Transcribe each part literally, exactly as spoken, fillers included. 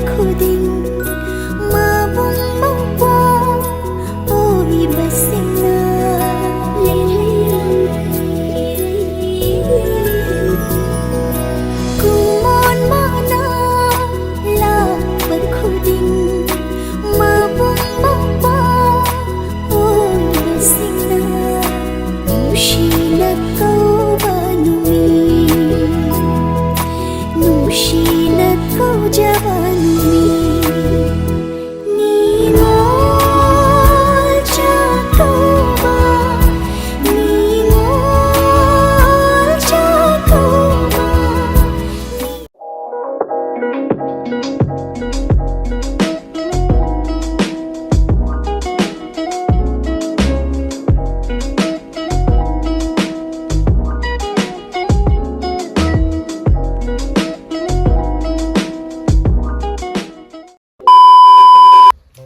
ꯈꯨꯗꯤꯡ ꯃꯕꯨꯡ ꯃꯧꯄ꯭ꯋꯥ ꯑꯣꯏꯕꯁꯤꯡꯅ ꯀꯨꯃꯣꯟ ꯃꯅꯥ ꯂꯥꯛꯄ ꯈꯨꯗꯤꯡ ꯃꯕꯨꯡ ꯃꯧꯄ꯭ꯋꯥ ꯑꯣꯏꯕꯁꯤꯡꯅ ꯅꯨꯡꯁꯤꯅ ꯀꯧꯕ ꯅꯨꯃꯤꯠ, ꯅꯨꯡꯁꯤꯅ ꯀꯧꯖꯕ ꯅꯨꯃꯤꯠ꯫ ꯅꯤꯉꯣꯜ ꯆꯥꯛꯀꯧꯕ, ꯅꯤꯉꯣꯜ ꯆꯥꯛꯀꯧꯕ꯫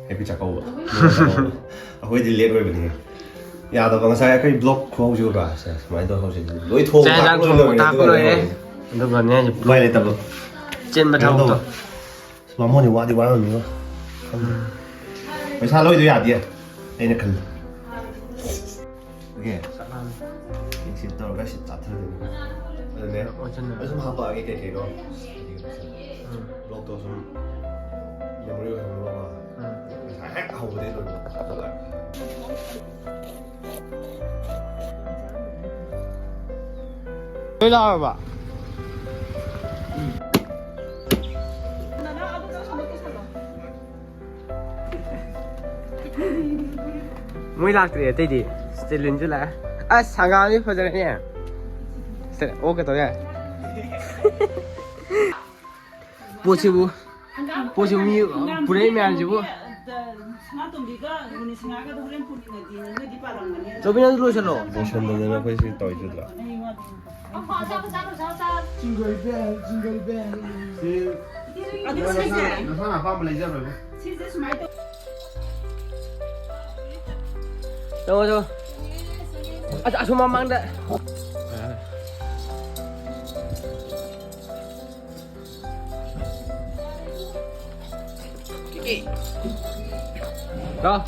Happy ꯆꯥꯛꯀꯧꯕ꯫ ꯑꯩꯈꯣꯏꯗꯤ late ꯑꯣꯏꯕꯅꯤ꯫ ꯌꯥꯗꯕ, ꯉꯁꯥꯏ ꯑꯩꯈꯣꯏ vlog ꯈꯨꯍꯧꯁꯤꯒ ꯁꯦ ꯁꯨꯃꯥꯏꯅ ꯇꯧꯔ ꯍꯧꯁꯦ꯫ ꯂꯣꯏ ꯊꯣꯡ ꯆꯥꯛ ꯌꯦꯟꯁꯥꯡ ꯊꯣꯡꯕ ꯊꯥꯛꯄ ꯂꯣꯏꯔꯦ꯫ ꯑꯗꯨꯒꯅꯦ ꯍꯧꯖꯤꯛ ꯎꯄꯥꯏ ꯂꯩꯇꯕ꯫ ꯆꯦꯟꯕ ꯀꯩꯅꯣ ꯊꯥꯎꯗꯣ꯫ ꯇꯧꯕ꯫ ꯕꯥꯃꯣꯟꯗꯤ ꯋꯥꯗꯤ ꯋꯥꯔꯝꯅꯤꯉꯣ꯫ ꯄꯩꯁꯥ ꯂꯣꯏꯗꯣ ꯌꯥꯗꯦ꯫ ꯑꯩꯅ ꯈꯜꯂꯤ꯫ Okay꯫ ꯆꯥꯛ ꯂꯥꯝꯃꯦ꯫ ꯃꯤꯛꯁꯤ ꯇꯧꯔꯒ ꯁꯤ ꯆꯥꯊꯗꯣꯏꯅꯤ꯫ ꯑꯗꯨꯅꯦ꯫ ꯑꯣ, ꯆꯠꯅ꯫ ꯑꯩ ꯁꯨꯝ ꯍꯥꯄꯛꯑꯒꯦ ꯀꯩ ꯀꯩꯅꯣ꯫ ꯎꯝ꯫ Vlogꯇꯣ ꯁꯨꯝ memory ꯑꯣꯏꯍꯧꯅꯕꯀꯣ꯫ ꯎꯝ꯫ ꯄꯩꯁꯥ ꯍꯦꯛ ꯍꯧꯕꯗꯩ ꯂꯣꯏꯕ ꯆꯠꯂꯒ꯫ ꯂꯣꯏ ꯂꯥꯛꯑꯕ? ꯃꯣꯏ ꯂꯥꯛꯇ꯭ꯔꯤ ꯑꯇꯩꯗꯤ꯫ ꯁ꯭ꯇꯦꯂꯤꯟꯁꯨ ꯂꯥꯛꯑꯦ꯫ ꯑꯁ, ꯍꯪꯒꯥꯝꯗꯤ ꯐꯖꯔꯦꯅꯦ꯫ ꯁ꯭ꯇꯦ-, ꯑꯣꯛꯀ ꯇꯧ ꯌꯥꯏ꯫ ꯄꯣꯠꯁꯤꯕꯨ, ꯄꯣꯠꯁꯤꯕꯨ ꯃꯤ ꯄꯨꯔꯛꯏ ꯃꯌꯥꯝꯁꯤꯕꯨ꯫ ꯁꯅꯥꯇꯣꯝꯕꯤꯒ ꯒꯨꯅꯤꯁꯅꯥꯒꯗꯣ ꯍꯣꯔꯦꯟ ꯄꯨꯃꯤꯟꯅꯗꯦꯅ ꯅꯣꯏꯗꯤ ꯄꯥꯜꯂꯝꯒꯅꯤ꯫ ꯆꯧꯕꯤ, ꯅꯪꯁꯨ ꯂꯣꯏꯁꯜꯂꯣ꯫ ꯂꯣꯏꯁꯟꯗꯗꯅ ꯑꯩꯈꯣꯏ ꯁꯤ ꯇꯧꯔꯤꯁꯤꯗ꯭ꯔꯥ? ꯑꯩ ꯋꯥꯗꯣ꯫ ꯑꯣ, ꯆꯥꯈ꯭ꯔꯣ, ꯆꯥꯈ꯭ꯔꯣ, ꯆꯥꯈ꯭ꯔꯣ, ꯆꯥꯈ꯭ꯔꯣ꯫ Jingle bell, jingle bell. ꯁꯤ ꯑꯗꯨ ꯅꯪ ꯁꯤꯁꯦ, ꯅꯁꯥ-, ꯅꯁꯥꯅ ꯑꯄꯥꯝꯕ ꯂꯩꯖꯔꯣꯏꯕ꯫ ꯁꯤꯁꯦ ꯁꯨꯃꯥꯏꯅ ꯇꯧ꯫ ꯆꯪꯉꯣ, ꯆꯪꯉꯣ꯫ ꯑꯁ, ꯑꯁꯣꯝ ꯃꯃꯥꯡꯗ꯫ ꯀꯤꯀꯤ꯫ ꯂꯥꯎ꯫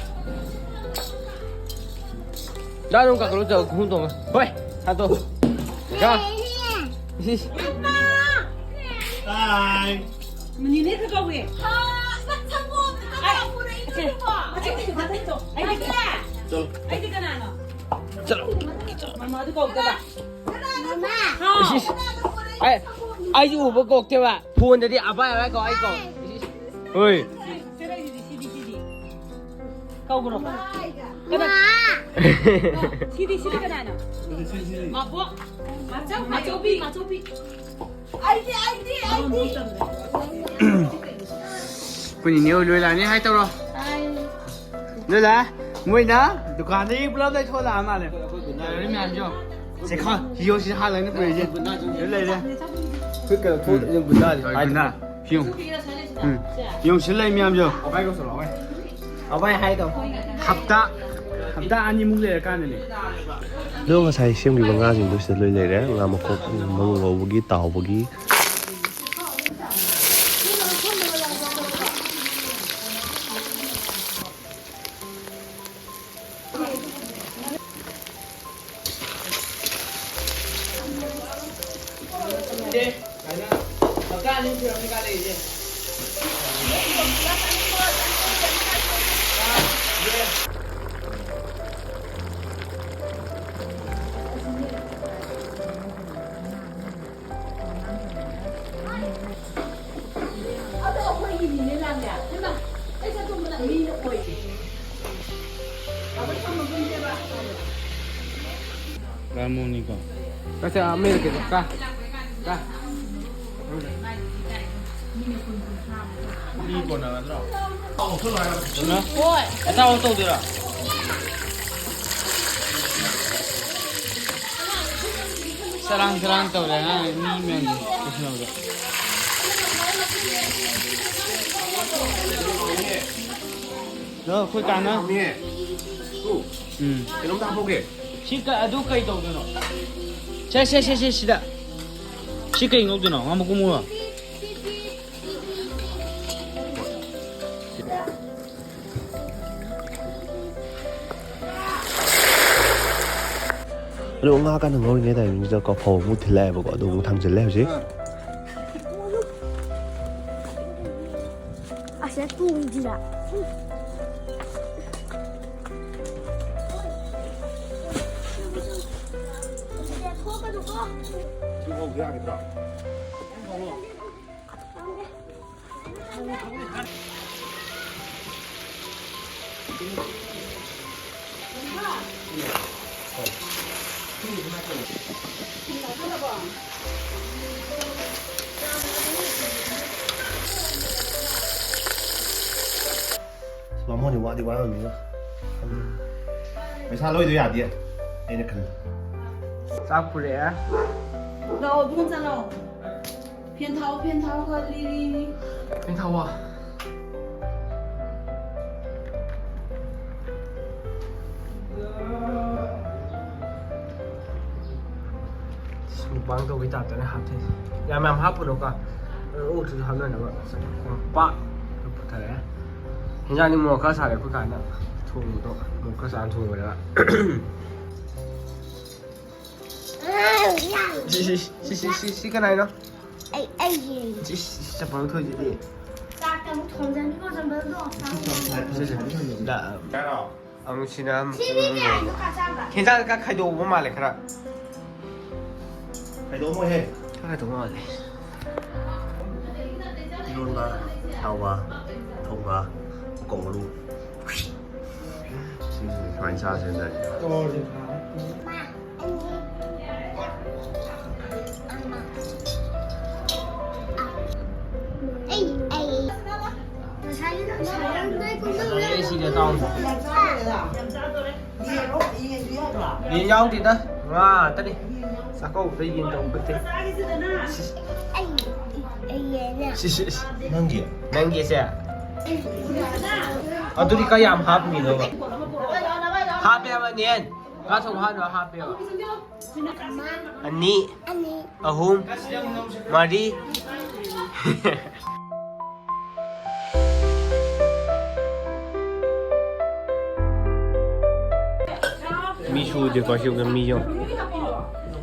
ꯂꯥꯎ, ꯑꯗꯨꯝ ꯀꯥꯈꯠꯂꯣ, ꯆꯠꯂꯣ, ꯈꯣꯡꯎꯞ ꯇꯣꯡꯉ꯫ ꯍꯣꯏ, ꯁꯥꯟꯇꯣ꯫ ꯀꯥ꯫ ꯏꯁ, ꯏꯁ꯫ ꯃꯅꯤꯅꯦ ꯈꯔ ꯀꯧꯋꯦ꯫ ꯍꯥ, ꯅꯪ ꯁꯪꯒꯣꯝꯗ ꯀꯅꯥ ꯄꯨꯔꯛꯏꯅꯣ ꯑꯁꯦ, ꯁꯤꯕꯣ? ꯑꯁꯦ, ꯑꯩꯗꯤ ꯀꯅꯥꯅꯣ? ꯆꯠꯂꯣ꯫ ꯑꯩꯗꯤ ꯀꯅꯥꯅꯣ? ꯆꯠꯂꯣ꯫ ꯃꯃꯥꯗꯨ ꯀꯧꯗꯕ꯫ ꯀꯅꯥꯅꯣ? ꯍꯥꯎ꯫ ꯏꯁ, ꯏꯁ꯫ ꯀꯅꯥꯅꯣ ꯄꯨꯔꯛꯏꯅꯣ ꯑꯩ, ꯁꯪꯒꯣꯝꯗꯨꯕꯣ? ꯑꯩꯁꯨ ꯎꯕ ꯀꯣꯛꯇꯦꯕ꯫ ꯐꯣꯟꯗꯗꯤ ꯑꯕꯥꯏ ꯑꯕꯥꯏ ꯀꯧ, ꯑꯩ ꯀꯧ꯫ ꯍꯣꯏ꯫ ꯁꯦ, ꯁꯦ, ꯁꯤꯗꯤ, ꯁꯤꯗꯤ, ꯁꯤꯗꯤ꯫ ꯀꯧꯈ꯭ꯔꯣ꯫ ꯀꯅꯥ? ꯁꯤꯗꯤ, ꯁꯤꯗꯤ ꯀꯅꯥꯅꯣ? ꯃꯥꯕꯣꯛ꯫ ꯃꯥꯆꯧ-, ꯃꯥꯆꯧꯕꯤ, ꯃꯥꯆꯧꯕꯤ꯫ ꯑꯩꯗꯤ, ꯑꯩꯗꯤ, ꯑꯩꯗꯤ꯫ ꯑꯩꯈꯣꯏ ꯅꯤꯅꯦ ꯍꯣꯏ ꯂꯣꯏ ꯂꯥꯛꯑꯅꯤ ꯍꯥꯏ ꯇꯧꯔꯣ꯫ ꯂꯣꯏ ꯂꯥꯛꯑꯦ꯫ ꯃꯣꯏꯅ ꯗꯨꯀꯥꯟꯗꯒꯤ ꯄꯨꯂꯞ ꯂꯩꯊꯣꯛꯑ ꯂꯥꯛꯑ ꯃꯥꯜꯂꯦ꯫ ꯂꯩꯔꯤ ꯃꯌꯥꯝꯁꯦ ꯌꯦꯡꯉꯣ꯫ ꯁꯦ ꯈꯥ-, ꯁꯤ ꯌꯣ ꯁꯤꯗ ꯍꯥꯠꯂꯒꯅꯤ ꯄꯨꯔꯛꯏꯁꯦ꯫ ꯁꯤꯗ ꯂꯩꯔꯦ꯫ ꯈꯨꯠ ꯀꯩꯅꯣ ꯊꯣꯛ-, ꯎꯝ꯫ ꯒꯨꯟꯗꯥꯁꯦ꯫ ꯍꯣꯏ, ꯒꯨꯟꯗꯥ꯫ ꯁꯤ ꯌꯦꯡꯉꯣ꯫ ꯎꯝ꯫ ꯌꯦꯡꯉꯣ ꯁꯤꯗ ꯂꯩ ꯃꯌꯥꯝꯁꯦ ꯌꯦꯡꯉꯣ꯫ ꯑꯕꯥꯏ ꯍꯥꯏꯗꯣ꯫ ꯍꯞꯇꯥ, ꯍꯞꯇꯥ ꯑꯅꯤꯃꯨꯛ ꯂꯩꯔꯀꯥꯟꯗꯅꯦ꯫ ꯑꯗꯣ ꯉꯁꯥꯏ ꯁꯦꯝꯈꯤꯕ ꯉꯥꯁꯤꯡꯗꯣ ꯁꯤꯗ ꯂꯣꯏ ꯂꯩꯔꯦ꯫ ꯉꯥ ꯃꯀꯣꯛ, ꯃꯔꯨ ꯉꯧꯕꯒꯤ, ꯇꯥꯎꯕꯒꯤ꯫ ꯑꯗꯣ ꯑꯩꯈꯣꯏꯒꯤ ꯃꯤꯅꯦ ꯂꯥꯛꯂꯦ꯫ ꯍꯩꯃꯥ, ꯑꯩ ꯆꯠꯊꯣꯛꯄꯗ ꯃꯤꯅ ꯑꯣꯏꯔꯦ꯫ ꯔꯥꯃꯣꯅꯤꯀꯣ꯫ ꯀꯁꯦ ꯑꯃꯦꯔ ꯀꯦ ꯀ ꯀ꯫ ꯃꯤ ꯀꯣꯟꯅꯒꯗ꯭ꯔꯣ? ꯍꯣꯏ꯫ ꯑꯆꯥꯄꯣꯠ ꯇꯧꯗꯣꯏꯔꯣ? ꯆꯔꯥꯡ ꯆꯔꯥꯡ ꯇꯧꯔꯦ ꯑꯉꯥꯡ ꯃꯤ ꯃꯌꯥꯝꯁꯦ ꯄꯨꯁꯤꯟꯅꯕꯗ꯫ ꯑꯗꯣ ꯑꯩꯈꯣꯏ ꯀꯥꯟꯅ ꯍꯥꯎꯅꯤꯌꯦ꯫ ꯎ, ꯎꯝ꯫ ꯀꯩꯅꯣꯝꯇ ꯍꯥꯞꯍꯧꯒꯦ꯫ ꯁꯤ ꯀ-, ꯑꯗꯨ ꯀꯩ ꯇꯧꯗꯣꯏꯅꯣ? ꯁꯦ, ꯁꯦ, ꯁꯦ, ꯁꯦ, ꯁꯤꯗ꯫ ꯁꯤ ꯀꯩ ꯉꯧꯗꯣꯏꯅꯣ? ꯉꯥ ꯃꯀꯨ ꯉꯧꯔꯣ? ꯑꯗꯣ ꯉꯥ ꯀꯟꯅ ꯉꯧꯔꯤꯉꯩ timingꯁꯤꯗꯀꯣ ꯐꯧ ꯑꯃꯨꯛ ꯊꯤꯜꯂꯛꯑꯦꯕꯀꯣ, ꯑꯗꯨ ꯑꯃꯨꯛ ꯊꯥꯡꯖꯜꯂꯦ ꯍꯧꯖꯤꯛ꯫ ꯑꯁꯤꯗ ꯇꯣꯡꯁꯤꯔꯥ? ꯊꯣꯛꯀꯅꯨꯀꯣ꯫ ꯁꯤ ꯉꯧꯕ ꯌꯥꯒꯗ꯭ꯔꯣ? ꯕꯥꯃꯣꯟꯗꯤ ꯋꯥꯗꯤ ꯋꯥꯔꯝꯅꯤꯗ꯫ ꯄꯩꯁꯥ ꯂꯣꯏꯗꯣ ꯌꯥꯗꯦ, ꯑꯩꯅ ꯈꯜꯂꯤ꯫ ꯆꯥꯛ ꯄꯨꯔꯛꯑꯦ꯫ ꯂꯥꯛꯑꯣ, ꯏꯕꯨꯡꯉꯣ, ꯆꯠꯂꯣ꯫ ꯐꯦꯟ ꯊꯥꯎ, ꯐꯦꯟ ꯊꯥꯎ, ꯈꯔ ꯂꯤꯔꯤ꯫ ꯐꯦꯟ ꯊꯥꯎꯋꯣ꯫ ꯃꯨꯛꯕꯥꯡ ꯇꯧꯕꯩ ꯇꯥꯏꯞꯇꯅꯦ ꯍꯥꯞꯊꯩꯁꯦ꯫ ꯌꯥꯝ ꯌꯥꯝ ꯍꯥꯞꯄꯨꯅꯨꯀꯣ꯫ ꯑꯣꯛꯇꯨꯁꯨ ꯍꯥꯞꯅꯅꯕ꯫ ꯄꯥꯛ ꯄꯨꯊꯔꯛꯑꯦ꯫ ꯍꯤꯟꯖꯥꯡꯗꯤ ꯃꯣꯔꯣꯛ ꯈꯔ ꯁꯥꯔꯦ ꯑꯩꯈꯣꯏ ꯀꯥꯏꯅ ꯊꯣꯡꯕꯗꯣ꯫ ꯃꯣꯔꯣꯛ ꯈꯔ ꯁꯥꯅ ꯊꯣꯡꯕꯅꯦꯕ꯫ ꯁꯤ, ꯁꯤ, ꯁꯤ, ꯁꯤ, ꯁꯤ, ꯁꯤ ꯀꯅꯥꯏꯅꯣ? ꯑꯩ, ꯑꯩꯒꯤ꯫ ꯁꯤ, ꯁꯤ, ꯁꯤ ꯆꯠꯄ ꯂꯧꯊꯣꯛꯏꯁꯤꯗꯤ꯫ ꯆꯥꯛꯇ ꯑꯃꯨꯛ ꯊꯣꯡꯖꯟꯈꯣ, ꯆꯝꯕꯜꯗꯣ꯫ ꯁꯤ, ꯁꯤ, ꯁꯤ, ꯁꯤ, ꯁꯤ꯫ ꯀꯩꯅꯣ? ꯑꯃꯨꯛꯁꯤꯅ ꯑꯃꯨꯛ ꯁꯤꯗꯤ ꯃꯌꯥꯝꯗꯣ ꯈꯔ ꯆꯥꯕ꯫ ꯍꯦꯟꯖꯥꯡ ꯈꯔ ꯈꯥꯏꯗꯣꯛꯎꯕ ꯃꯥꯜꯂꯦ ꯈꯔ꯫ ꯈꯥꯏꯗꯣꯛꯑꯝꯃꯣꯏꯍꯦ꯫ ꯈꯔ ꯈꯥꯏꯗꯣꯛꯄ ꯃꯥꯜꯂꯦ꯫ ꯏꯔꯣꯟꯕ, ꯊꯥꯎꯕ, ꯊꯣꯡꯕ, ꯃꯀꯣꯛ ꯃꯔꯨ꯫ ꯁꯤꯁꯤꯅ ꯁꯨꯃꯥꯏꯅ ꯆꯥꯁꯦꯅ ꯇꯧꯔꯤꯅꯦ꯫ ꯑꯩ, ꯑꯩ꯫ ꯑꯩ ꯁꯤꯗ ꯇꯥꯎꯗ꯭ꯔꯣ? ꯌꯦꯟ ꯌꯥꯎꯗꯦꯗ, ꯉꯥ ꯉꯥꯛꯇꯅꯤ꯫ ꯆꯥꯛꯀꯧꯕꯗ ꯌꯦꯟ ꯇꯧꯕ ꯐꯠꯇꯦ꯫ ꯁꯤ, ꯁꯤ, ꯁꯤ꯫ ꯅꯪꯒꯤ? ꯅꯪꯒꯤꯁꯦ? ꯑꯗꯨꯗꯤ ꯀꯌꯥꯝ ꯍꯥꯞꯄꯤꯅꯣꯕ? ꯍꯥꯞꯄꯦꯕ, ꯅꯦꯟ꯫ ꯉꯥ ꯊꯣꯡꯕ ꯍꯥꯞꯄꯤꯔꯣ? ꯍꯥꯞꯄꯦꯕ꯫ ꯑꯅꯤ, ꯑꯍꯨꯝ, ꯃꯔꯤ꯫ ꯃꯤ ꯁꯨꯗꯦꯀꯣ ꯁꯤꯒ ꯃꯤ ꯌꯧ꯫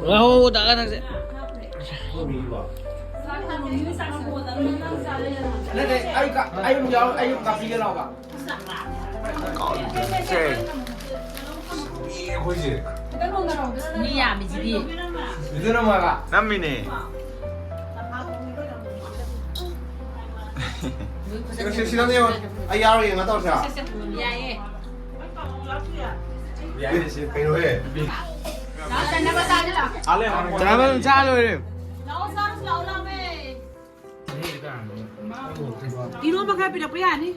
ꯉꯥꯍꯧ ꯇꯥꯒ ꯊꯛꯁꯦ꯫ ꯅꯠꯇꯦ, ꯑꯩ ꯀ-, ꯑꯩ ꯑꯃꯨꯛ ꯌꯥꯎ-, ꯑꯩ ꯑꯃꯨꯛ ꯀꯥꯞꯄꯤꯒꯦ ꯂꯥꯎꯕ꯫ ꯀꯥꯎꯁꯦ꯫ ꯃꯤ ꯑꯩꯈꯣꯏꯁꯦ꯫ ꯃꯤ ꯌꯥꯝꯃꯤꯁꯤꯗꯤ꯫ ꯅꯝꯃꯤꯅꯦ꯫ ꯁꯤ, ꯁꯤ, ꯁꯤ ꯅꯪ ꯌꯦꯡꯉꯣ꯫ ꯑꯩ ꯌꯥꯎꯔ ꯌꯦꯡꯉ ꯇꯧꯔꯁꯤꯔꯥ? ꯌꯥꯏꯌꯦ꯫ ꯌꯥꯏꯌꯦ, ꯁꯤ ꯀꯩꯅꯣꯍꯦ꯫ ꯆꯥꯕ ꯑꯗꯨꯝ ꯆꯥ ꯂꯣꯏꯔꯦ꯫ ꯏꯔꯣꯝꯕ ꯈꯔ ꯄꯤꯔꯛꯄ ꯌꯥꯅꯤ꯫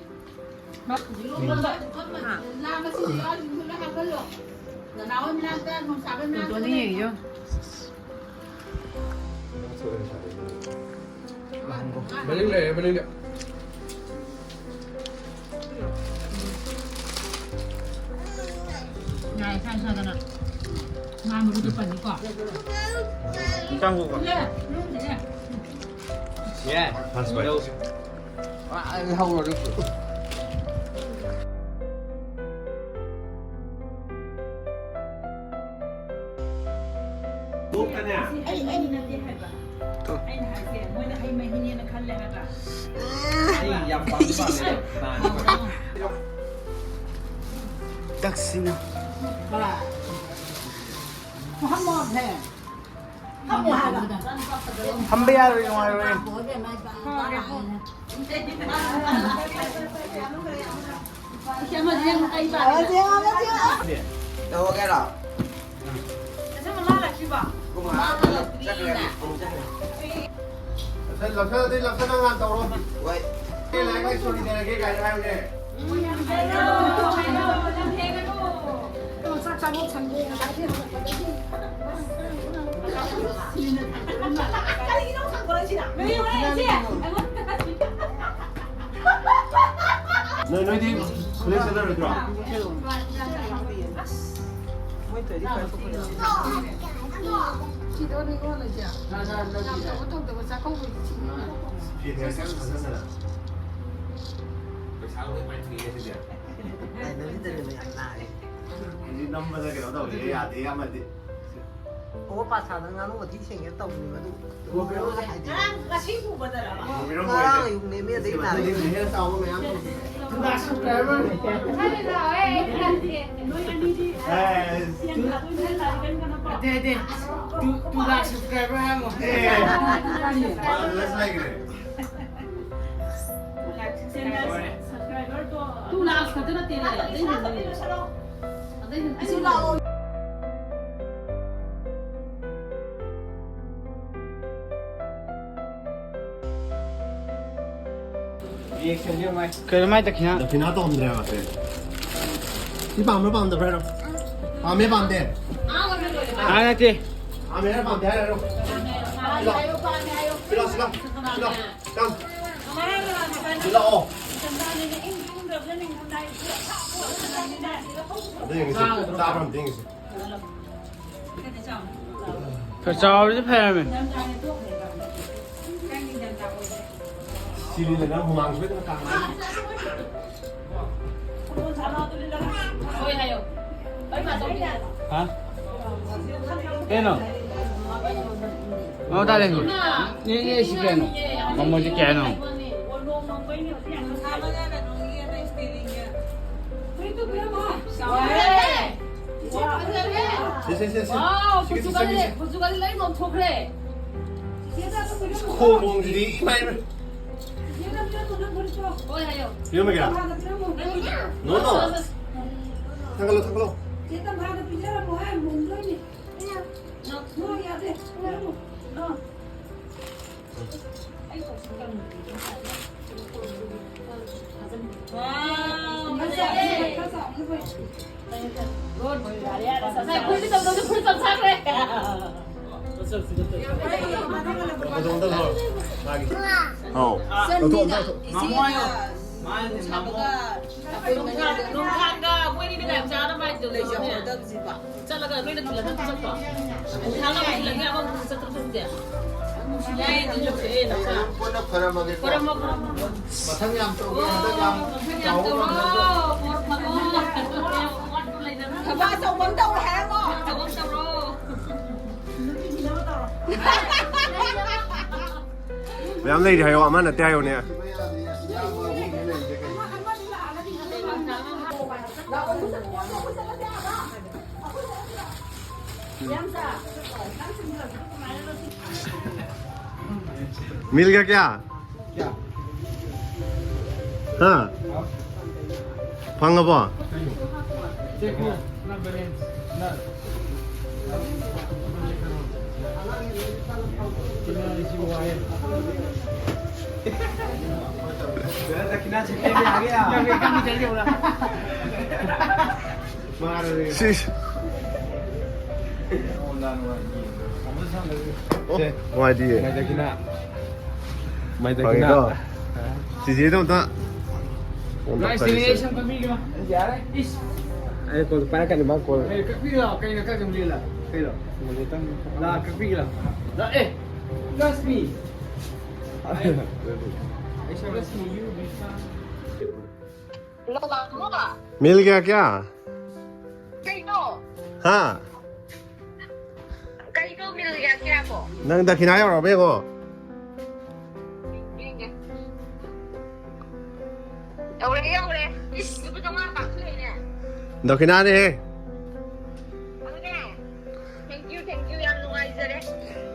ꯃꯅꯤꯡ ꯂꯩꯔꯦ, ꯃꯅꯤꯡꯗ꯫ ꯉꯥ ꯏꯁꯥ ꯏꯁꯥꯗꯅ ꯉꯥ ꯃꯔꯨꯗꯨ ꯄꯟꯅꯤꯀꯣ꯫ ꯏꯟꯁꯥꯡ ꯀꯣꯛꯄ꯫ ꯌꯥꯏ꯫ ꯐꯥꯁ ꯐꯥꯏ꯫ ꯌꯧꯁꯤ꯫ ꯑꯥ, ꯑꯩ ꯍꯧꯔꯣ ꯑꯗꯨ꯫ ꯑꯩ, ꯑꯩ꯫ ꯑꯩꯅ ꯍꯥꯏꯁꯦ ꯃꯣꯏꯅ ꯍꯩ ꯃꯍꯤꯅꯦꯅ ꯈꯜꯂꯦ ꯍꯥꯏꯕ꯫ ꯑꯩ ꯌꯥꯝ ꯄꯥꯝ ꯄꯥꯝꯃꯦ꯫ ꯇꯛꯁꯤꯅ꯫ ꯐꯝꯕ ꯌꯥꯔꯣꯏ, ꯅꯨꯡꯉꯥꯏꯔꯣꯏ꯫ ꯇꯧꯔꯒꯦꯔꯣ? ꯂꯧꯁꯜꯂꯗꯤ ꯂꯧꯁꯜꯂ ꯉꯥꯟ ꯇꯧꯔꯣ꯫ ꯍꯣꯏ꯫ ꯑꯩ ꯂꯥꯏꯔꯤꯛ ꯂꯥꯏꯁꯨ ꯍꯩꯅꯔꯒꯦ ꯀꯥꯏꯅ ꯍꯥꯏꯕꯅꯦ꯫ ꯆꯥꯛ ꯆꯥꯕ ꯁꯪꯗꯦ, ꯉꯁꯥꯏꯗꯩ ꯍꯧꯒꯠꯄꯗꯒꯤ꯫ ꯀꯔꯤꯒꯤꯅꯣ ꯈꯪꯕ꯭ꯔꯣ ꯁꯤꯅ? ꯅꯣꯏ ꯍꯣꯔꯦꯟ ꯏꯆꯦ, ꯑꯩꯉꯣꯟꯗ ꯅꯣꯏ, ꯅꯣꯏꯗꯤ ꯀꯣꯂꯦꯖ ꯆꯠꯂꯔꯣꯏꯗ꯭ꯔꯣ? ꯃꯣꯏ ꯇꯧꯔꯗꯤ ꯐꯔꯦ, ꯊꯣꯛꯄ ꯌꯥꯏ꯫ ꯁꯤꯗꯣ ꯅꯤꯉꯣꯜ ꯂꯩꯁꯦ꯫ ꯌꯥꯝ ꯇꯧꯕ ꯇꯧꯗꯕ ꯆꯥꯛꯀꯧꯕꯒꯤ ꯁꯤꯖꯤꯟꯅꯕ꯫ ꯐꯤ ꯈꯔ ꯈꯔ ꯊꯥꯖꯟꯗꯅ꯫ ꯄꯩꯁꯥ ꯂꯣꯏ ꯃꯥꯏ ꯊꯤꯔꯦ ꯁꯤꯗꯤ꯫ ꯇꯥꯏꯅꯕꯤꯗꯅꯦꯕ ꯌꯥꯝ ꯅꯥꯔꯦ꯫ ꯍꯧꯖꯤꯛ ꯅꯝꯕꯗ ꯀꯩꯅꯣ ꯇꯧꯔꯦ, ꯌꯥꯗꯦ ꯑꯃꯗꯤ꯫ ꯑꯣ, ꯄꯥꯁꯥꯗ ꯉꯥꯅꯨ ꯃꯊꯤ ꯁꯦꯡꯒꯦ ꯇꯧꯕꯅꯦꯕ ꯑꯗꯨ꯫ ꯉꯔꯥꯡ ꯉꯁꯤ ꯎꯕꯗꯔꯕ? ꯉꯔꯥꯡ ꯑꯌꯨꯛꯅꯦꯃꯤ ꯑꯗꯩ ꯂꯥꯛꯑꯦ꯫ ꯍꯦꯟꯅ ꯆꯥꯎꯕ ꯃꯌꯥꯝ꯫ ꯅꯣꯏ ꯑꯅꯤꯗꯤ ꯑꯦ꯫ ꯅꯠꯇꯦ, ꯅꯠꯇꯦ꯫ Two, two lakh subscriber ꯍꯥꯏꯔꯝꯃꯣ꯫ ꯑꯦ꯫ ꯂꯩꯈ꯭ꯔꯦ꯫ Two lakh ꯈꯛꯇ ꯅꯠꯇꯦꯅꯦ, ꯑꯇꯩ ꯍꯦꯟꯕꯅꯦ꯫ ꯑꯇꯩ ꯍꯦꯟꯕꯅꯦ꯫ ꯀꯩꯅꯣ ꯃꯥꯏ ꯗꯈꯤꯅꯥ? ꯗꯈꯤꯅꯥ ꯇꯧꯔꯝꯗ꯭ꯔꯦꯕ꯫ ꯁꯤ ꯄꯥꯝꯕ꯭ꯔꯥ ꯄꯥꯝꯗꯕ꯭ꯔꯥ ꯍꯥꯏꯔꯣ꯫ ꯄꯥꯝꯃꯦ ꯄꯥꯝꯗꯦ? ꯑꯥ, ꯅꯠꯇꯦ꯫ ꯄꯥꯝꯃꯦ ꯍꯥꯏꯔꯣ ꯄꯥꯝꯗꯦ ꯍꯥꯏꯔꯣ? ꯁꯤꯂꯥꯎ, ꯁꯤꯂꯥꯎ, ꯁꯤꯂꯥꯎ꯫ ꯀꯝ? ꯁꯤꯂꯥꯎ꯫ ꯑꯗꯨ ꯌꯦꯡꯉꯁꯤ꯫ ꯆꯥꯕ꯭ꯔꯥ ꯑꯝꯇ ꯌꯦꯡꯉꯁꯤ꯫ ꯈꯔ ꯆꯥꯎꯔꯗꯤ ꯐꯔꯝꯃꯦ꯫ ꯁꯤꯅꯤꯗ ꯅꯪ ꯍꯨꯃꯥꯡ ꯁꯣꯏꯗꯅ ꯀꯥꯡꯉꯅꯤ꯫ ꯍꯣꯏ ꯍꯥꯏꯌꯣ꯫ ꯍꯥ? ꯀꯩꯅꯣ? ꯃꯃꯥ ꯇꯥ ꯂꯩ꯫ ꯌꯦ, ꯌꯦ, ꯁꯤ ꯀꯩꯅꯣ? ꯃꯃꯣꯟꯁꯤ ꯀꯩꯅꯣ? ꯁꯦ, ꯁꯦ, ꯁꯦ, ꯁꯦ꯫ ꯋꯥꯎ, ꯁꯤꯒꯤꯁꯦ ꯄꯣꯔꯆꯨꯒꯜ, ꯆꯪꯉꯤꯁꯦ꯫ ꯄꯣꯔꯆꯨꯒꯜ ꯂꯣꯏ ꯉꯧꯊꯣꯛꯈ꯭ꯔꯦ꯫ ꯈꯣꯡꯕꯣꯝꯁꯤꯗꯤ ꯏꯃꯥꯏ, ꯏꯃꯥꯏ꯫ ꯍꯣꯏ ꯍꯥꯏꯌꯣ꯫ ꯄꯤꯔꯝꯃꯒꯦꯔꯥ? ꯅꯣ, ꯅꯣ꯫ ꯊꯥꯡꯒꯠꯂꯣ, ꯊꯥꯡꯒꯠꯂꯣ꯫ ꯋꯥꯎ, ꯐꯖꯩꯌꯦ꯫ ꯉꯁꯥꯏ ꯐꯨꯔꯤꯠ ꯇꯧꯗꯕꯗꯣ ꯐꯨꯔꯤꯠ ꯇꯧ ꯁꯥꯈ꯭ꯔꯦ꯫ ꯍꯥꯎ꯫ ꯆꯟꯕꯤꯅ ꯏꯆꯦꯅ ꯁꯥꯕꯒ ꯑꯩꯈꯣꯏ ꯃꯅꯤꯡꯗ ꯅꯣꯡꯊꯥꯡꯒ ꯃꯣꯏꯅꯤꯅ ꯌꯥꯝ ꯆꯥꯅꯕ ꯍꯥꯏꯗꯣ ꯂꯩꯖꯍꯧꯔꯗꯕꯁꯤꯕ꯫ ꯆꯠꯂꯒ ꯅꯣꯏꯅ ꯊꯤꯜꯂꯝꯃꯨ ꯆꯠꯈ꯭ꯔꯣ꯫ ꯅꯣꯡꯊꯥꯡꯒ ꯑꯃꯨꯛ ꯊꯤꯜꯂꯝꯒꯦ, ꯑꯃꯃꯨꯛ ꯆꯠꯈ꯭ꯔꯣ ꯁꯤꯗꯤ꯫ ꯌꯥꯏꯌꯦ, ꯑꯗꯨꯁꯨ ꯐꯩꯌꯦ, ꯅꯣꯡꯊꯥꯡ꯫ ꯄꯨꯟꯅ ꯈꯣꯏꯔꯝꯃꯒꯦꯀꯣ꯫ ꯈꯣꯏꯔꯝꯃꯣ, ꯈꯣꯏꯔꯝꯃꯣ꯫ ꯃꯊꯪ ꯌꯥꯝ ꯇꯧꯒꯦ, ꯍꯟꯗꯛ ꯌꯥꯝ ꯃꯊꯪ ꯌꯥꯝ ꯆꯥꯎꯕ ꯇꯧꯔꯣ꯫ ꯉꯝꯗ꯭ꯔꯁꯨ꯫ ꯊꯕꯛ ꯑꯆꯧꯕ ꯑꯃ ꯇꯧꯔꯦ ꯍꯥꯏꯔꯝꯃꯣ꯫ ꯑꯆꯧꯕ ꯑꯃ ꯇꯧꯔꯣ꯫ ꯃꯌꯥꯝ ꯂꯩꯔꯤ ꯍꯥꯏꯌꯣ, ꯑꯃ ꯅꯠꯇꯦ ꯍꯥꯏꯌꯣꯅꯦ꯫ मिल गया क्या? क्या? हाँ। हाँ। फंगबो। चेक हो, ना बैलेंस, ना। कितना रिसीव हुआ है? दक्षिणा छुट्टी में आ गया। क्या वेलकम भी चल गया बोला। शीश। ꯑꯣ, ꯅꯨꯡꯉꯥꯏꯇꯤꯌꯦ꯫ ꯃꯥꯏ ꯗꯈꯤꯅꯥ꯫ ꯃꯥꯏ ꯗꯈꯤꯅꯥ꯫ ꯐꯪꯉꯦꯀꯣ? ꯆꯤꯆꯦꯗꯣ ꯑꯝꯇ ꯐꯣꯟ ꯇꯧꯔꯛꯀꯦ꯫ ꯌꯥꯔꯦ꯫ ꯏꯁ꯫ ꯑꯩ ꯀꯣꯜ ꯄꯥꯏꯔꯛꯀꯅꯤ, ꯃꯥ ꯀꯣꯜ꯫ ꯑꯦ, ꯀꯛꯄꯤꯒꯦ ꯂꯥꯎ꯫ ꯀꯩꯅꯣ ꯀꯛꯀꯅꯤ ꯂꯥꯎ꯫ ꯀꯩꯅꯣ? ꯂꯥꯎ, ꯀꯛꯄꯤꯒꯦ ꯂꯥꯎ꯫ ꯂꯥꯎ, ꯑꯦ꯫ Trust me. I trust me, you will be fine. मिल गया क्या? ꯀꯩꯅꯣ? हाँ। ꯀꯩꯅꯣ मिल गया क्या ꯕꯣ? ꯅꯪ ꯗꯈꯤꯅꯥ ꯌꯧꯔꯛꯑꯕ ꯌꯦꯡꯉꯣ꯫ ꯌꯦꯡꯒꯦ꯫ ꯌꯧꯔꯦ, ꯌꯧꯔꯦ꯫ ꯏꯁ, ꯂꯨꯄꯥ ꯆꯥꯝꯃꯉꯥ ꯀꯥꯞꯁꯤꯜꯂꯛꯏꯅꯦ꯫ ꯗꯈꯤꯅꯥꯅꯦꯍꯦ꯫ ꯑꯗꯨꯅꯦ꯫ Thank you, thank you, ꯌꯥꯝ ꯅꯨꯡꯉꯥꯏꯖꯔꯦ꯫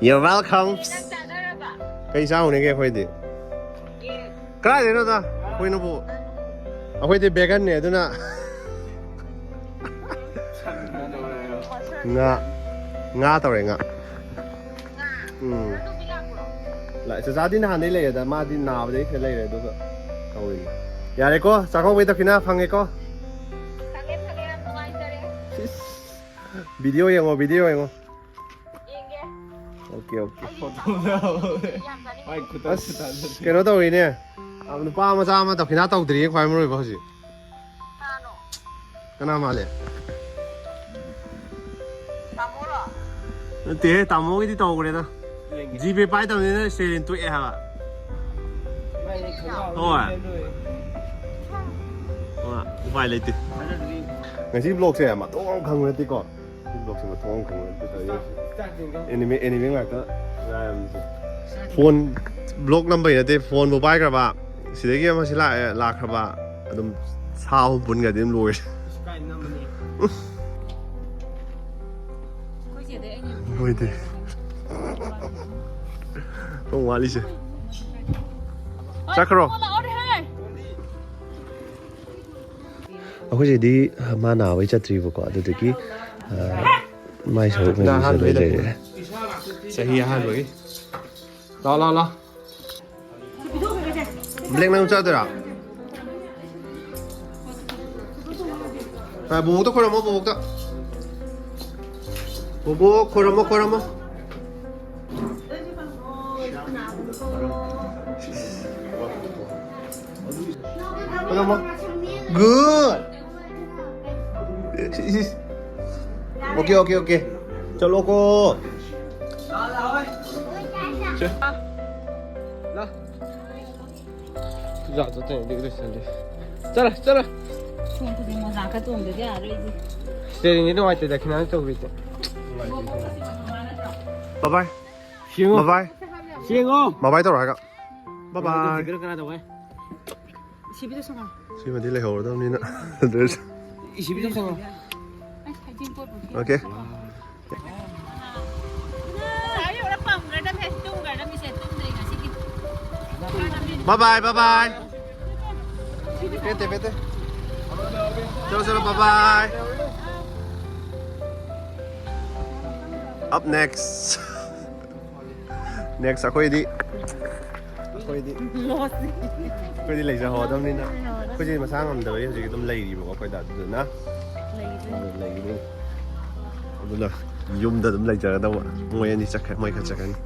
You're welcome. ꯀꯩ ꯏꯟꯖꯥꯡ ꯆꯥꯟꯅꯔꯕ? ꯀꯩ ꯆꯥꯔꯨꯅꯤꯒꯦ ꯑꯩꯈꯣꯏꯗꯤ? ꯌꯦꯟ꯫ ꯀꯗꯥꯏꯗꯩꯅꯣꯗ? ꯑꯩꯈꯣꯏꯅꯕꯨ, ꯑꯩꯈꯣꯏꯗꯤ veganꯅꯦ, ꯑꯗꯨꯅ ꯉꯥ, ꯉꯥ ꯇꯧꯔꯦ, ꯉꯥ꯫ ꯉꯥ? ꯎꯝ꯫ ꯀꯩꯅꯣ ꯇꯧꯕ ꯌꯥꯕ꯭ꯔꯣ? ꯂꯥ-, ꯆꯆꯥꯗꯤ ꯅꯍꯥꯟꯗꯩ ꯂꯩꯔꯦꯗ, ꯃꯥꯗꯤ ꯅꯥꯕꯗꯩ ꯁꯤꯗ ꯂꯩꯔꯦ, ꯑꯗꯨꯒ ꯇꯧꯔꯤꯅꯤ꯫ ꯌꯥꯔꯦꯀꯣ, ꯆꯥꯛꯀꯧꯕꯩ ꯗꯈꯤꯅꯥ ꯐꯪꯉꯦꯀꯣ꯫ ꯐꯪꯉꯦ, ꯐꯪꯉꯦ, ꯌꯥꯝ ꯅꯨꯡꯉꯥꯏꯖꯔꯦ꯫ ꯁꯤꯁ, video ꯌꯦꯡꯉꯣ, video ꯌꯦꯡꯉꯣ꯫ ꯌꯦꯡꯒꯦ꯫ OK, OK꯫ ꯑꯩꯗꯤ ꯌꯥꯝ ꯆꯥꯅꯤꯡꯉꯦ꯫ ꯃꯥꯏ ꯈꯨꯇꯧ ꯑꯁ, ꯈꯨꯇꯧꯗꯨꯗꯤ꯫ ꯀꯩꯅꯣ ꯇꯧꯔꯤꯅꯦ꯫ ꯑ, ꯅꯨꯄꯥ ꯃꯆꯥ ꯑꯃ ꯗꯈꯤꯅꯥ ꯇꯧꯗ꯭ꯔꯤꯌꯦ ꯈ꯭ꯋꯥꯏ ꯃꯔꯨ ꯑꯣꯏꯕ ꯍꯧꯖꯤꯛ꯫ ꯀꯅꯥꯅꯣ? ꯀꯅꯥ ꯃꯥꯜꯂꯦ? ꯇꯥꯃꯣꯔꯣ? ꯅꯠꯇꯦꯍꯦ, ꯇꯥꯃꯣꯒꯤꯗꯤ ꯇꯧꯈ꯭ꯔꯦꯗ꯫ ꯌꯦꯡꯒꯦ꯫ GPay ꯄꯥꯏꯗꯕꯅꯤꯅ ꯁꯦꯔꯤꯟ ꯇꯣꯛꯑꯦ ꯍꯥꯏꯕ꯫ ꯃꯥꯏꯗꯤ ꯈꯪꯒꯥꯎ ꯍꯣꯏ꯫ ꯑꯃ ꯂꯣꯏꯔꯦ꯫ ꯍꯣꯏ, ꯎꯄꯥꯏ ꯂꯩꯇꯦ꯫ ꯊꯥꯖꯗ꯭ꯔꯤ꯫ ꯉꯁꯤ vlogꯁꯦ ꯃꯇꯣꯡ ꯑꯃ ꯈꯪꯕ ꯅꯠꯇꯦꯀꯣ꯫ ꯁꯤ vlogꯁꯦ ꯃꯇꯣꯡ ꯑꯃ ꯈꯪꯕ ꯅꯠꯇꯦ ꯇꯧꯔꯤꯁꯦ꯫ ꯆꯥꯛ ꯆꯤꯡꯒ꯫ Anime, anime ꯉꯥꯛꯇ ꯉꯥꯏꯔꯕꯅꯤ꯫ Phone vlog ꯅꯝꯕꯩ ꯅꯠꯇꯦ, phoneꯕꯨ ꯄꯥꯏꯈ꯭ꯔꯕ, ꯁꯤꯗꯒꯤ ꯑꯃ ꯁꯤ ꯂꯥꯛꯑꯦ, ꯂꯥꯛꯈ꯭ꯔꯕ, ꯑꯗꯨꯝ ꯁꯥ ꯑꯍꯨꯝ ꯄꯨꯟꯒ꯭ꯔꯗꯤ ꯑꯗꯨꯝ ꯂꯣꯏꯔꯦ꯫ ꯑꯁ, ꯀꯥꯏ ꯅꯝꯕꯅꯤ? ꯑꯩꯈꯣꯏ ꯆꯦꯗꯩ ꯑꯩꯅ ꯂꯣꯏꯗꯦ꯫ ꯄꯨꯡ ꯋꯥꯠꯂꯤꯁꯦ꯫ ꯆꯠꯈ꯭ꯔꯣ꯫ ꯑꯩꯈꯣꯏꯁꯤꯗꯤ ꯃꯥ ꯅꯥꯕꯩ ꯆꯠꯇ꯭ꯔꯤꯕꯀꯣ, ꯑꯗꯨꯗꯒꯤ, ꯑ, ꯃꯥꯏ ꯁꯔꯨꯛ ꯅ ꯃꯌꯥꯝꯁꯦ ꯂꯣꯏ ꯑꯍꯥꯟꯕꯩꯗ ꯂꯩꯔꯦ꯫ ꯆꯍꯤ ꯑꯍꯥꯟꯕꯒꯤ꯫ ꯂꯥꯎ, ꯂꯥꯎ, ꯂꯥꯎ꯫ Black ꯅꯪ ꯆꯥꯗꯣꯏꯔꯥ? ꯍꯥ, ꯕꯣꯕꯣꯛꯇ ꯈꯣꯏꯔꯝꯃꯣ, ꯕꯣꯕꯣꯛꯇ꯫ ꯕꯣꯕꯣꯛ, ꯈꯣꯏꯔꯝꯃꯣ, ꯈꯣꯏꯔꯝꯃꯣ꯫ ꯈꯣꯏꯔꯝꯃꯣ꯫ Good. OK, OK, OK꯫ ꯆꯠꯂꯣꯀꯣ꯫ ꯁꯦ꯫ ꯂꯥ꯫ ꯆꯨꯖꯥꯛ ꯆꯠꯇꯣꯏꯅꯦ, ꯑꯗꯨꯒꯤ ꯂꯣꯏꯁꯜꯂꯤ꯫ ꯆꯠꯂꯣ, ꯆꯠꯂꯣ꯫ ꯈꯣꯡ ꯈꯨꯗꯤꯡ ꯃꯣꯖꯥ ꯈꯔ ꯇꯣꯡꯗꯗꯤ ꯌꯥꯔꯔꯣꯏ ꯑꯩꯗꯤ꯫ Steeringꯗꯤ ꯅꯨꯡꯉꯥꯏꯇꯦ, ꯗꯈꯤꯅꯥ ꯇꯧꯕꯤꯗꯦ꯫ Bye bye꯫ ꯁꯦꯡꯉꯣ꯫ Bye bye꯫ ꯁꯦꯡꯉꯣ꯫ Bye bye ꯇꯧꯔꯣ ꯍꯥꯏꯒ꯫ Bye bye꯫ ꯀꯅꯥ ꯇꯧꯕ? ꯏꯁꯤꯕꯤꯗ ꯁꯪꯉꯣ꯫ ꯁꯤꯃꯗꯤ ꯂꯩꯍꯧꯔꯗꯕꯅꯤꯅ꯫ Dress꯫ ꯏꯁꯤꯕꯤꯗ ꯁꯪꯉꯣ꯫ ꯑꯁ, ꯍꯩꯖꯤꯡꯄꯣꯠꯄꯨ ꯄꯤ꯫ OK꯫ ꯉꯁꯥꯏ ꯌꯧꯔ ꯄꯝꯈ꯭ꯔꯗꯕꯅꯦ, ꯇꯨꯝꯈ꯭ꯔꯗꯕꯅꯤꯁꯦ, ꯇꯨꯝꯗ꯭ꯔꯤ ꯉꯁꯤꯒꯤ꯫ Bye bye, bye bye꯫ ꯄꯦꯠꯇꯦ, ꯄꯦꯠꯇꯦ꯫ ꯆꯠꯂꯣ, ꯆꯠꯂꯣ, bye bye꯫ Up next꯫ Next ꯑꯩꯈꯣꯏꯗꯤ ꯑꯩꯈꯣꯏꯗꯤ ꯑꯩꯈꯣꯏꯗꯤ ꯂꯩꯖꯍꯧꯗꯕꯅꯤꯅ ꯑꯩꯈꯣꯏꯁꯦ ꯃꯁꯥ ꯉꯝꯗꯕꯒꯤ ꯍꯧꯖꯤꯛ ꯑꯗꯨꯝ ꯂꯩꯔꯤꯕꯀꯣ ꯑꯩꯈꯣꯏꯗ ꯑꯗꯨꯗꯨꯅ ꯂꯩꯒꯅꯤ ꯑꯗꯨꯅ ꯌꯨꯝꯗ ꯑꯗꯨꯝ ꯂꯩꯖꯒꯗꯧꯕ ꯃꯣꯏ ꯑꯅꯤ ꯆꯠꯈ꯭ꯔꯦ ꯃꯣꯏ ꯈꯔ ꯆꯠꯈ꯭ꯔꯅꯤ.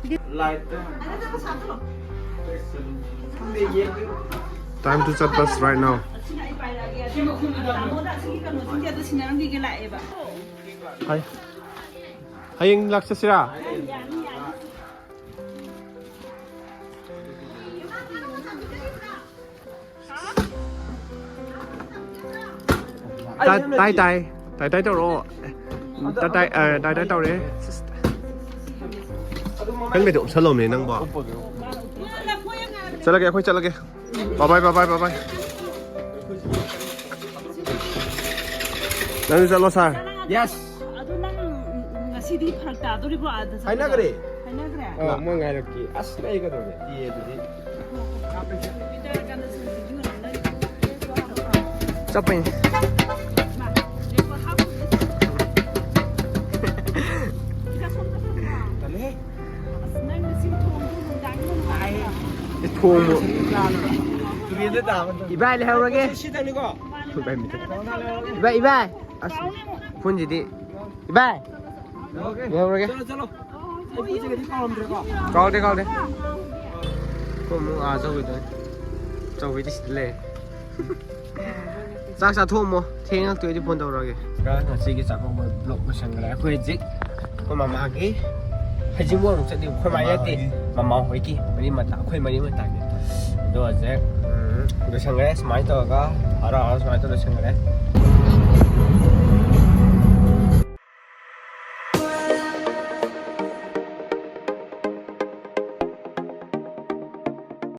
Time to chat bus right now. ꯍꯌꯦꯡ ꯂꯥꯛꯆꯁꯤꯔꯥ? ꯇꯥꯏ ꯇꯥꯏ ꯇꯥꯏ ꯇꯥꯏ ꯇꯧꯔꯛꯑꯣ. ꯇꯥꯏ ꯇꯥꯏ ꯇꯥꯏ ꯇꯥꯏ ꯇꯧꯔꯦ. ꯍꯦꯜꯃꯦꯠꯇꯣ ꯎꯞꯁꯜꯂꯣꯃꯦ ꯅꯪꯕꯣ. ꯆꯠꯂꯒꯦ ꯑꯩꯈꯣꯏ ꯆꯠꯂꯒꯦ. ꯕꯥꯏ ꯕꯥꯏ ꯕꯥꯏ ꯕꯥꯏ ꯕꯥꯏ. ꯅꯪꯁꯨ ꯆꯠꯂꯣ ꯁꯥꯔ. Yes. ꯑꯗꯨ ꯅꯪ ꯉꯁꯤꯗꯤ ꯐꯔꯛ ꯇꯥꯗꯣꯔꯤꯕ꯭ꯔꯣ ꯑꯥꯗ ꯆꯠꯄꯗꯣ? ꯍꯥꯏꯅꯈ꯭ꯔꯦ. ꯍꯥꯏꯅꯈ꯭ꯔꯦ? ꯑꯣ, ꯃꯣꯏ ꯉꯥꯏꯔꯛꯀꯦ. ꯑꯁ, ꯂꯩꯒꯗꯧꯔꯦ. ꯇꯤꯌꯦ ꯑꯗꯨꯗꯤ. ꯆꯠꯄꯩꯅꯦ. ꯊꯣꯡꯕ. ꯏꯕꯥꯏ ꯂꯩꯍꯧꯔꯒꯦ. ꯏꯕꯥꯏ, ꯏꯕꯥꯏ. ꯑꯁ, ꯐꯣꯟꯁꯤꯗꯤ. ꯏꯕꯥꯏ. ꯂꯩꯍꯧꯔꯒꯦ. ꯀꯥꯎꯗꯦ, ꯀꯥꯎꯗꯦ. ꯈꯣꯏ ꯑꯃꯨꯛ ꯑꯥ ꯆꯧꯕꯤꯗ. ꯆꯧꯕꯤꯗꯤ ꯁꯤꯗ ꯂꯩꯔꯦ. ꯆꯥꯛ ꯆꯥꯊꯣꯛꯑꯝꯃꯣ. ꯊꯦꯡꯉꯛꯇꯣꯏꯗꯤ ꯐꯣꯟ ꯇꯧꯔꯛꯑꯒꯦ. ꯉꯁꯤꯒꯤ ꯆꯥꯛꯀꯧꯕ vlog ꯂꯣꯏꯁꯟꯈ꯭ꯔꯦ. ꯑꯩꯈꯣꯏ ꯍꯧꯖꯤꯛ ꯑꯩꯈꯣꯏ ꯃꯃꯥꯒꯤ ꯍꯩꯖꯤꯡꯕ ꯑꯃꯨꯛ ꯆꯠꯂꯤ. ꯑꯩꯈꯣꯏ ꯃꯥꯒꯤ ꯅꯠꯇꯦ. ꯃꯃꯥ ꯍꯣꯏꯒꯤ ꯃꯔꯤ ꯃꯇꯥ, ꯑꯩꯈꯣꯏ ꯃꯔꯤ ꯃꯇꯥꯒꯤ. ꯑꯗꯣ ꯍꯧꯖꯤꯛ, ꯎꯝ, ꯂꯣꯏꯁꯟꯈ꯭ꯔꯦ. ꯁꯨꯃꯥꯏꯅ ꯇꯧꯔꯒ ꯍꯔꯥꯎ ꯍꯔꯥꯎ ꯁꯨꯃꯥꯏꯅ ꯇꯧꯔ ꯂꯣꯏꯁꯟꯈ꯭ꯔꯦ.